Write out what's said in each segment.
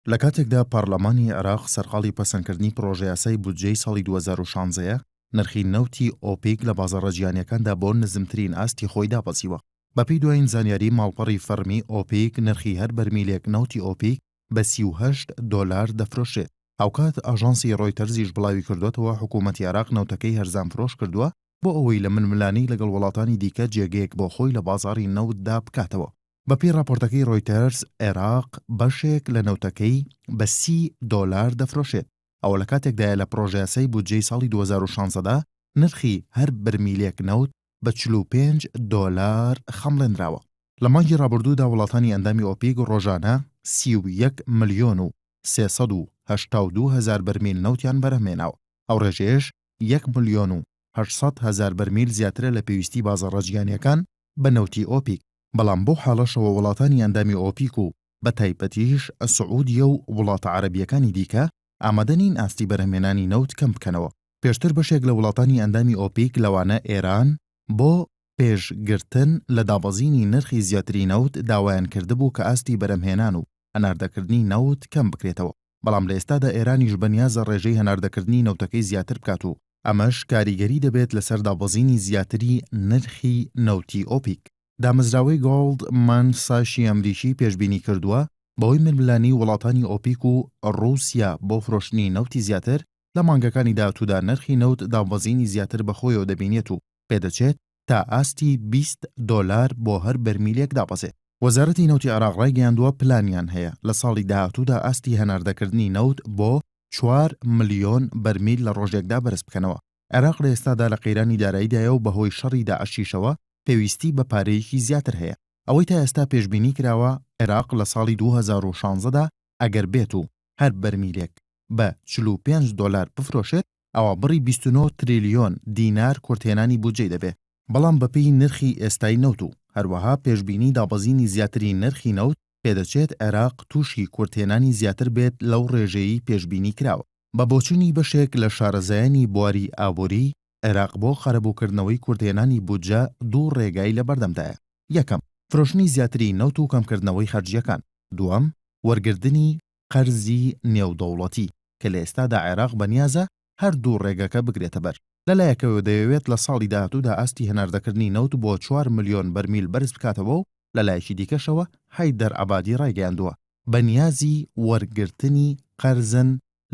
لە کاتێکدا پارلەمانی عێراق سەرقاڵی پەسەندکردنی پڕۆژەیاسای بودجەی ساڵی 2016 ە، نرخی نەوتی ئۆپیک لە بازاڕە جیهانییەکاندا بۆ نزمترین ئاستی خۆی دابەزیوە. بەپێی دوایین زانیاری ماڵپەڕی فەڕمی ئۆپیک، نرخی هەر بەرمیلێک نەوتی ئۆپیک بە 38 دۆلار دەفرۆشرێت. هاوکات ئاژانسی ڕۆیتەرزیش بڵاویکردووەتەوە، حکوومەتی عێراق نەوتەکەی هەرزانفرۆش کردووە بۆ ئەوەی لە ململانێی لەگەڵ وڵاتانی دیکە جێگەیەک بۆ خۆی لە بازاڕی نەوتدا بکاتەوە. بەپێی ڕاپۆرتەکەی ڕۆیتەرز، عێراق بەشێک لە نەوتەکەی بە 30 دۆلار دەفرۆشێت، ئەوە لە کاتێکدایە لە پڕۆژەیاسای بودجەی ساڵی 2016 دا نرخی هەر برمیلێک نەوت بە 45 دۆلار خەمڵێنراوە. لە مانگی ڕابردوودا وڵاتانی ئەندامی ئۆپیک ڕۆژانە 31 ملیۆن و 382 هەزار بەرمیل نەوتیان بەرهەمهێناوە، ئەو ڕێژەیەش یەک ملیۆن و 800 هەزار بەرمیل زیاترە لە پێویستی بازاڕە جیهانییەکان بە نەوتی ئۆپیک. بەڵام بەو حاڵەشەوە وڵاتانی ئەندامی ئۆپیک و بە تایبەتیش سعودیە و وڵاتە عەرەبییەکانی دیکە ئامادە نین ئاستی بەرهەمهێنانی نەوت کەم بکەنەوە. پێشتر بەشێک لە وڵاتانی ئەندامی ئۆپیک لەوانە ئێران بۆ پێش گرتن لە دابەزینی نرخی زیاتری نەوت داوایان کردبوو کە ئاستی بەرهەمهێنان و هەناردەکردنی نەوت کەم بکرێتەوە بەڵام لە ئێستادا ئێرانیش بەنیازە ڕێژەی هەناردەکردنی نەوتەکەی زیاتر بکات و ئەمەش کاریگەری دەبێت لەسەر دابەزینی زیاتری نرخی نەوتی ئۆپیک. دامەزراوەی گۆڵدمان ساشی ئەمریکی پێشبینی کردووە، بەهۆی ململانێی وڵاتانی ئۆپیک و ڕووسیا بۆ فرۆشتنی نەوتی زیاتر، لە مانگەکانی داهاتوودا نرخی نەوت دابەزینی زیاتر بەخۆیەوە دەبینێت و پێدەچێت تا ئاستی 20 دۆلار بۆ هەر بەرمیلێک دابەزێت. وەزارەتی نەوتی عێراق ڕایگەیاندووە، پلانیان هەیە لە ساڵی داهاتوودا ئاستی هەناردەکردنی نەوت بۆ چوار ملیۆن بەرمیل لە ڕۆژێکدا بەرز بکەنەوە. عێراق لە ئێستادا لە قەیرانی داراییدایە و بەهۆی شەڕی داعشیشەوە پێویستی بە پارەیەکی زیاتر هەیە. ئەوەی تا ئێستا پێشبینی کراوە، عێراق لە ساڵی 2016 دا ئەگەر بێت و هەر بەرمیلێک بە 45 دۆلار بفرۆشێت، ئەوا بڕی 29 تریلیۆن دینار کورتهێنانی بودجەی دەبێ. بەڵام بەپێی نرخی ئێستای نەوت و هەروەها پێشبینی دابەزینی زیاتری نرخی نەوت، پێدەچێت عێراق تووشی کورتهێنانی زیاتر بێت لەو ڕێژەیەی پێشبینی کراوە. بە بۆچوونی بەشێک لە شارەزایانی بواری ئابووری، عێراق بۆ قەرەبووکردنەوەی کورتهێنانی بودجە دوو ڕێگای لەبەردەمدایە، یەکەم، فرۆشتنی زیاتری نەوت و کەمکردنەوەی خەرجییەکان، دووەم، وەرگرتنی قەرزی نێودەوڵەتی، کە لە ئێستادا عێراق بەنیازە هەردوو ڕێگەکە بگرێتەبەر. لەلایەکەوە دەیەوێت لە ساڵی داهاتوودا ئاستی هەناردەکردنی نەوت بۆ چوار ملیۆن بەرمیل بەرز بکاتەوە و لەلایەکی دیکەشەوە حەیدەر عەبادی ڕایگەیاندووە، بەنیازی وەرگرتنی قەرزن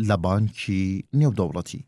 لە بانکی نێودەوڵەتی.